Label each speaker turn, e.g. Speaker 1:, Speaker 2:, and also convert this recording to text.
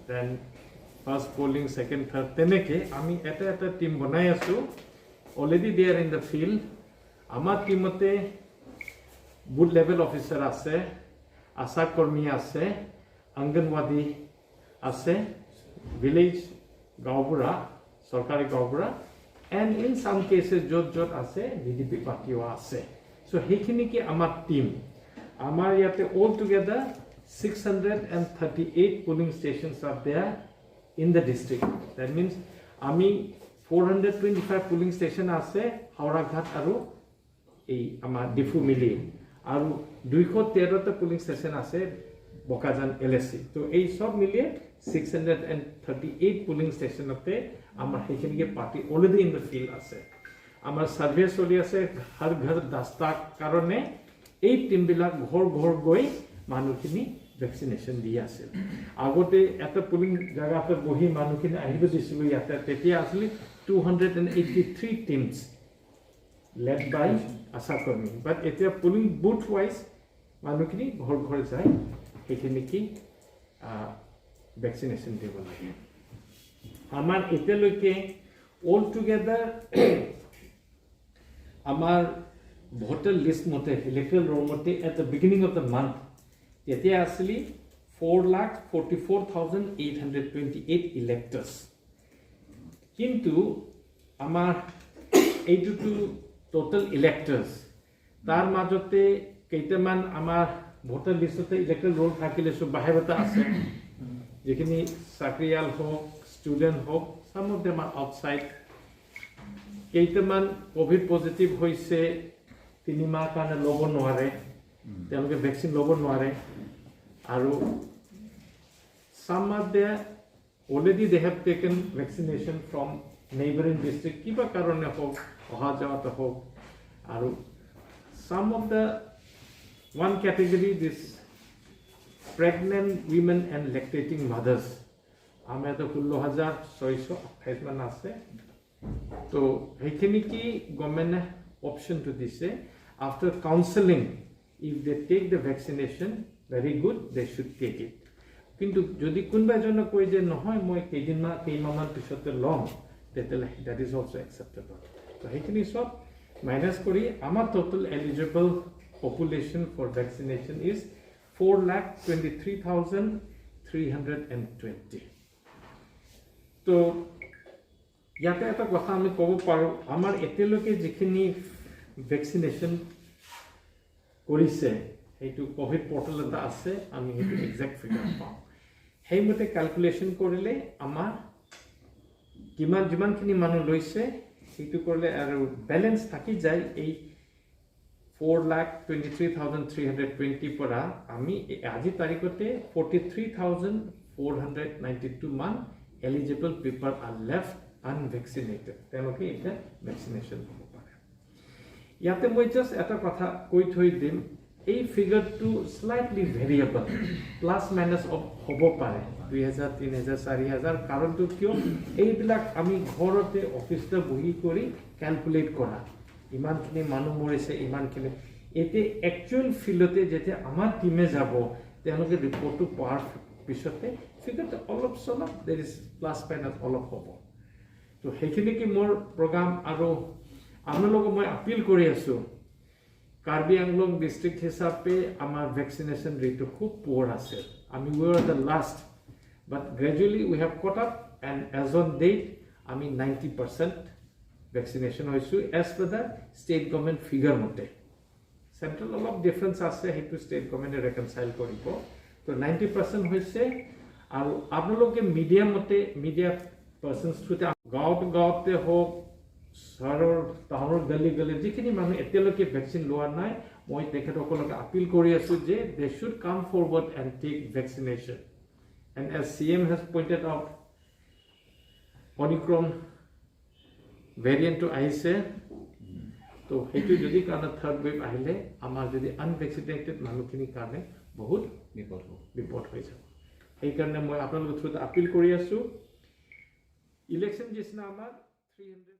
Speaker 1: Then first polling, second, third, তেনেকৈ আমি এটা এটা টীম বনাই আছোঁ। Already they are in the field. আমাৰ টীমতে বুথ লেভেল অফিচাৰ আছে, আশা কৰ্মী আছে, অংগনৱাদী আছে, ভিলেজ গাঁওবুঢ়া, চৰকাৰী গাঁওবুঢ়া, এণ্ড ইন চাম কেচেছ য'ত য'ত আছে, ভিডিপি পাৰ্টিও আছে। চ' সেইখিনিকে আমাৰ টীম। আমাৰ ইয়াতে all together 638 polling stations are there in the district. That means আমি 425 polling station আছে হাওৰাঘাট আৰু এই আমাৰ ডিফু মিলি আৰু 213টা পুলিং ষ্টেচন আছে বোকাজান এলএচি। তো এই চব মিলিয়ে 638 পুলিং ষ্টেচনতে আমাৰ সেইখিনিকে party already in the field আছে। আমাৰ ছাৰ্ভে চলি আছে হৰ ঘৰ দস্তক কাৰণে। এই টীমবিলাক ঘৰ ঘৰ গৈ মানুহখিনি ভেকচিনেশ্যন দি আছিল। আগতে এটা পুলিং জেগাতে বহি মানুহখিনি আহিব দিছিলোঁ ইয়াতে। তেতিয়া আছিলে 283 teams led by আশা কৰ্মী। বাট এতিয়া পুলিং বুথ ৱাইজ মানুহখিনি ঘৰ ঘৰ যায়, সেইখিনি কি ভেকচিনেশ্যন দিব লাগে। আমাৰ এতিয়ালৈকে অল টুগেডাৰ আমাৰ ভোটাৰ লিষ্ট মতে, ইলেক্ট্ৰেল ৰোল মতে, at the beginning of the month তেতিয়া আছিলে 4,44,828 electors। কিন্তু আমাৰ এইটোতো টোটেল ইলেক্টৰ্ছ, তাৰ মাজতে কেইটামান আমাৰ ভোটাৰ লিষ্টতে ইলেক্ট্ৰেল ৰোল থাকিলে চব বাহিৰতে আছে। যিখিনি চাকৰিয়াল হওক, ষ্টুডেণ্ট হওক, some of them are outside। কেইটামান ক'ভিড পজিটিভ হৈছে, 3 মাহ কাৰণে ল'ব নোৱাৰে, তেওঁলোকে ভেকচিন ল'ব নোৱাৰে। আৰু some are there, already they have taken vaccination from neighboring district, কিবা কাৰণে হওক, অহা যোৱাতে হওক। আৰু some of the one category, this pregnant women and lactating mothers, আমাৰ ইয়াতে 16,628 মান আছে। তো সেইখিনি কি গভৰ্ণমেণ্টে অপশ্যনটো দিছে, after counselling, if they take the vaccination, very good, they should take it। কিন্তু যদি কোনোবা এজনে কয় যে নহয়, মই কেইদিনমান কেইমাহমান পিছতে ল'ম, তেতিয়াহ'লে that is also acceptable। তো সেইখিনি চব মাইনাছ কৰি আমাৰ total eligible population for vaccination is 4,23,320। তো ইয়াতে এটা কথা আমি ক'ব পাৰোঁ, আমাৰ এতিয়ালৈকে যিখিনি ভেকচিনেশ্যন কৰিছে, সেইটো ক'ভিড পৰ্টেল এটা আছে, আমি সেইটো একজেক্ট ফিগাৰ পাওঁ। সেইমতে কেলকুলেশ্যন কৰিলে আমাৰ কিমান যিমানখিনি মানুহ লৈছে সেইটো কৰিলে আৰু বেলেঞ্চ থাকি যায়। এই 4,23,320ৰ পৰা আমি আজিৰ তাৰিখতে 43,492 মান eligible people are left unvaccinated। তেওঁলোকে এতিয়া ভেকচিনেশ্যন ল'ব পাৰে। ইয়াতে মই জাষ্ট এটা কথা কৈ থৈ দিম, এই ফিগাৰটো শ্লাইটলি ভেৰিয়েবল, প্লাছ মাইনাছ হ'ব পাৰে 2000, 3000, 4000। কাৰণটো কিয়, এইবিলাক আমি ঘৰতে অফিচতে বহি কৰি কেলকুলেট কৰা, ইমানখিনি মানুহ মৰিছে, ইমানখিনি। এতিয়া একচুৱেল ফিল্ডতে যেতিয়া আমাৰ টীমে যাব, তেওঁলোকে ৰিপৰ্টটো পোৱাৰ পিছতে ফিগাৰটো অলপ চলপ দেৰ is plus minus অলপ হ'ব। তো সেইখিনিকে মোৰ প্ৰগ্ৰাম। আৰু আপোনালোকক মই আপিল কৰি আছোঁ, কাৰ্বি আংলং ডিষ্ট্ৰিক্ট হিচাপে আমাৰ ভেকচিনেশ্যন ৰেটটো খুব পুৱৰ আছিল। আমি we are the last, but gradually we have caught up and as on date আমি 90% ভেকচিনেশ্যন হৈছোঁ as per the state government figure মতে। চেণ্ট্ৰেল অলপ ডিফাৰেঞ্চ আছে, সেইটো ষ্টেট গভৰ্ণমেণ্টে ৰেকনচাইল কৰিব। তো 90% হৈছে। আৰু আপোনালোকে মিডিয়া মতে, মিডিয়া পাৰ্চনছ থ্ৰুতে গাঁৱত গাঁৱতে হওক, চহৰৰ টাউনৰ গলি গলি যিখিনি মানুহ এতিয়ালৈকে ভেকচিন লোৱা নাই, মই তেখেতসকলক আপিল কৰি আছোঁ যে they should come forward and take vaccination. And as CM has pointed out, Omicron ভেৰিয়েণ্টটো আহিছে। তো সেইটো যদি কাৰণে থাৰ্ড ৱেভ আহিলে আমাৰ যদি আনভেকচিনেটেড মানুহখিনিৰ কাৰণে বহুত
Speaker 2: বিপদ হ'ব।
Speaker 1: বিপদ হৈ যাব। সেইকাৰণে মই আপোনালোকৰ থ্ৰুত আপিল কৰি আছোঁ। ইলেকশ্যন যিদিনা আমাৰ 300